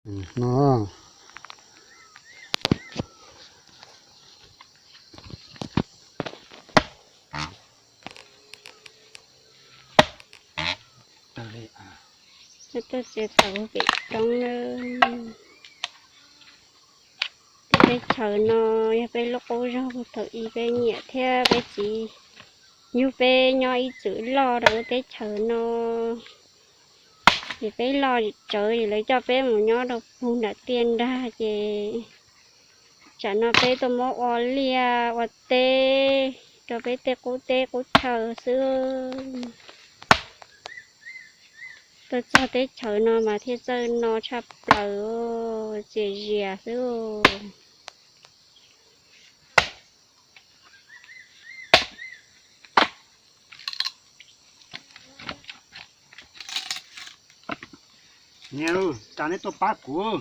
No, tuaj txiav taws pem roob na. Tej teb chaws no yog peb lub qub zog thaum ub peb niam thiab peb txiv yug peb nyob ib txwm loj rau lub teb chaws no. Ces peb loj tsawv es lawv coj peb mus nyob rau puag nram tiaj nrag ces tsam no peb tuaj muab ua liaj ua teb rau peb tej qub teb qub chaw xwb. Tuaj txog teb chaws no mas thiaj txawj no tshaj plaws, txias zias xwb. Niam, cas neb tuaj pab kuv,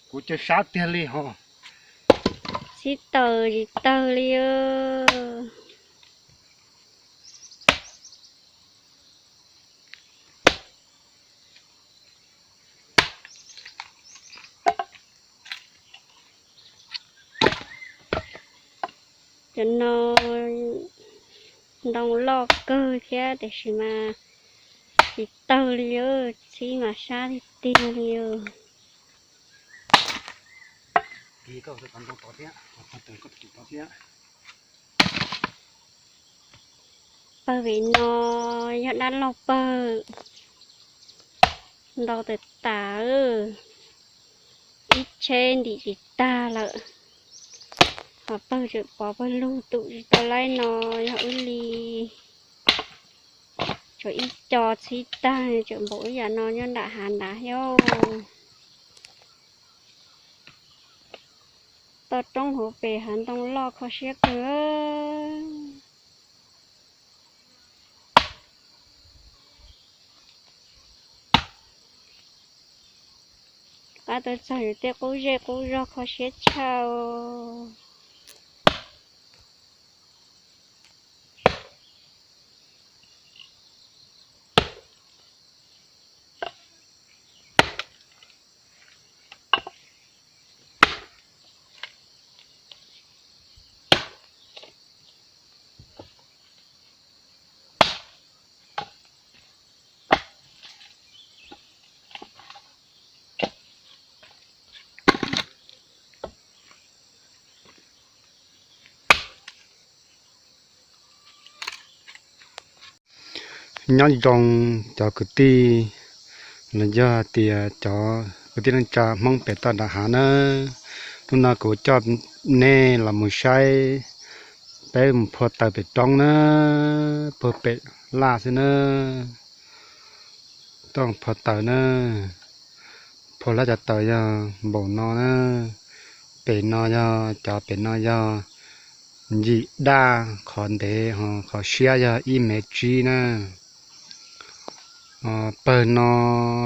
kuv cia sab tiag li hos. Txhib taws tsis tawg li. Cov no ntoo loj kawg thiab tiam sis mas tsis tawg li, txhib mas sab tiag tiag li. Pawg vim no yog dab laug pawg ntau tas tas, ib tsheb ntim tsis tag lawm, ho pawg tseem pov pawg lug tum tsis tau laib no yog wb li. Tshuav ib co txhib tag tseem npaum ib yam no nyob nram hav nrad thiab. Toj roob hauv pes hav ntoo loj kho siab kawg. Qab tuaj txog yus tej qub zej qub zog kho siab tshaj. Nyob zoo cov kwv tij, los yog tias cov kwv tij neej tsa Hmoob pem toj nram hav na, hnub no kuv coj nej los mus saib peb mus phua taws pem roob na, puag pem laj xwb na. Tuaj phua taws na, phua lab cov taws yog npaum no na. Pem no yog cov pem no yog yim daj, qhov ntev ho qhov siab yog ib mev tsib na. Pawg no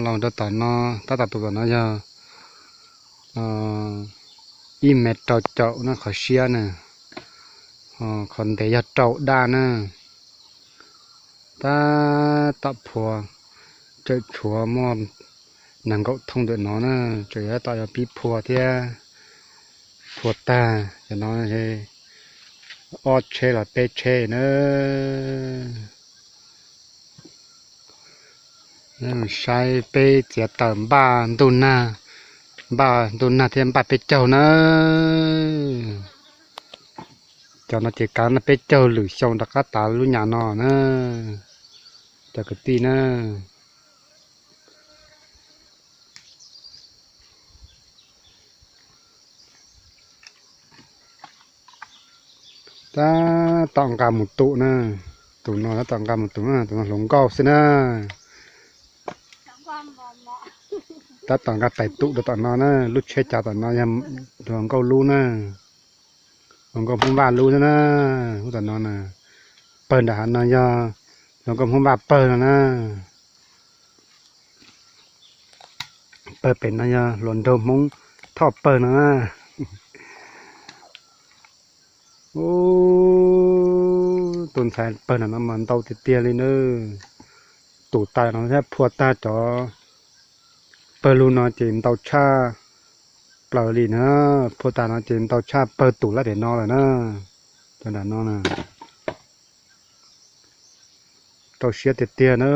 los rau tom no, tab tom tus tom no yog ib mev rau caum na qhov siab na, qhov ntev yog rau daj na. Tab tom phua tseem tshuav muaj nees nkaum thooj ntawm no na, tseem yog tab tom yog pib phua thiab. Phua tag cov no ob tsheb los peb tsheb na. Saib peb txiav taws npaj ntuj nag, npaj ntuj nag thiab npaj peb caug na. Cov no ces kav peb caug lwm xyoo rov qab tav lub nyam no na, cov kwv tij na. Tab tom nqa mus tum na, tus no tab tom nqa mus tum na, tus no hluas nkauj xwb na. Tab tom nqa tais tum rau tom no na, lub tsheb cav tom no yog hluas nkauj lub na, hluas nkauj Hmoob Vaj lub xwb na. Lub tom no na, pawg nram hav no yog hluas nkauj Hmoob Vaj pawg no na. Pawg pem no yog hluas nraug Hmoob Thoj pawg no na. Tus ntxhais pawg nram no mas ntau tiag tiag li na. Tus tag no thiab phua tag cov Pawg lug no ces ntau tshaj plaws li na, phua tas no ces ntau tshaj pawg tus lab pem no lawm na. Cov nram no na, rau siab tiag tiag na.